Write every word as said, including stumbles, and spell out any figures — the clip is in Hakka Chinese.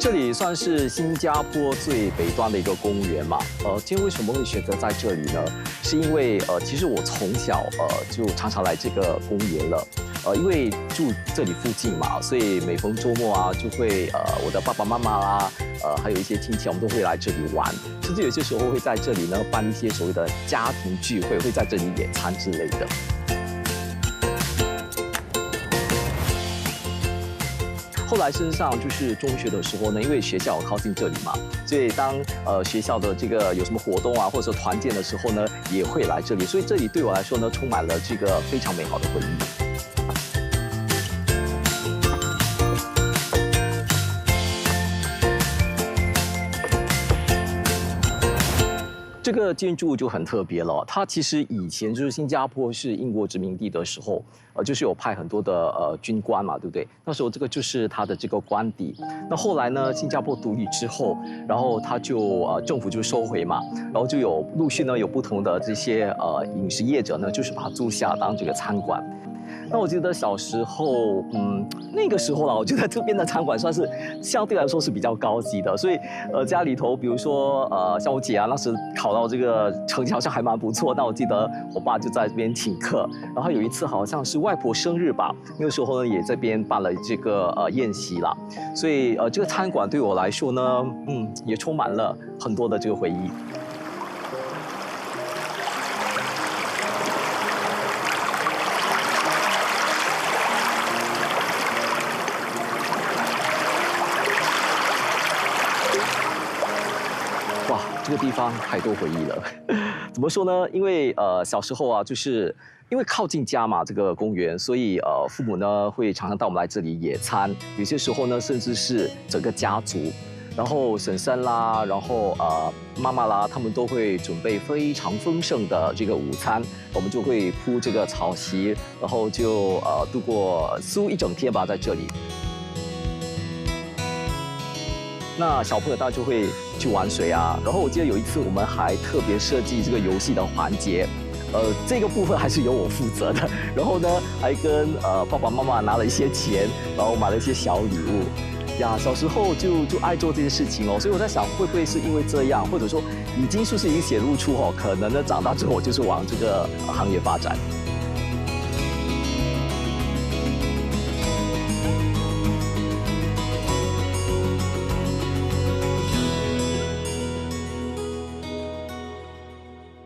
这里算是新加坡最北端的一个公园嘛。呃，今天为什么会选择在这里呢？是因为呃，其实我从小呃就常常来这个公园了。呃，因为住这里附近嘛，所以每逢周末啊，就会呃我的爸爸妈妈啦，呃还有一些亲戚，我们都会来这里玩。甚至有些时候会在这里呢办一些所谓的家庭聚会，会在这里野餐之类的。后来事实上就是中学的时候呢，因为学校靠近这里嘛，所以当呃学校的这个有什么活动啊，或者说团建的时候呢，也会来这里。所以这里对我来说呢，充满了这个非常美好的回忆。这个建筑物就很特别了，它其实以前就是新加坡是英国殖民地的时候，呃，就是有派很多的呃军官嘛，对不对？那时候这个就是它的这个官邸。那后来呢，新加坡独立之后，然后它就呃政府就收回嘛，然后就有陆续呢有不同的这些呃饮食业者呢，就是把它租下当这个餐馆。那我记得小时候，嗯，那个时候啦，我觉得这边的餐馆算是相对来说是比较高级的，所以呃家里头，比如说呃像我姐啊，那时考到这个成绩好像还蛮不错，那我记得我爸就在这边请客，然后有一次好像是外婆生日吧，那个时候呢也这边办了这个呃宴席啦，所以呃这个餐馆对我来说呢，嗯，也充满了很多的这个回忆。哇，这个地方太多回忆了。怎么说呢？因为呃小时候啊，就是因为靠近家嘛，这个公园，所以呃父母呢会常常带我们来这里野餐，有些时候呢甚至是整个家族，然后婶婶啦，然后呃妈妈啦，他们都会准备非常丰盛的这个午餐，我们就会铺这个草席，然后就呃度过几乎一整天吧在这里。那小朋友大家就会去玩水啊。然后我记得有一次我们还特别设计这个游戏的环节，呃，这个部分还是由我负责的。然后呢，还跟呃爸爸妈妈拿了一些钱，然后买了一些小礼物。呀，小时候就就爱做这些事情哦，所以我在想，会不会是因为这样，或者说已经是不是已经显露出哦，可能呢长大之后就是往这个呃行业发展。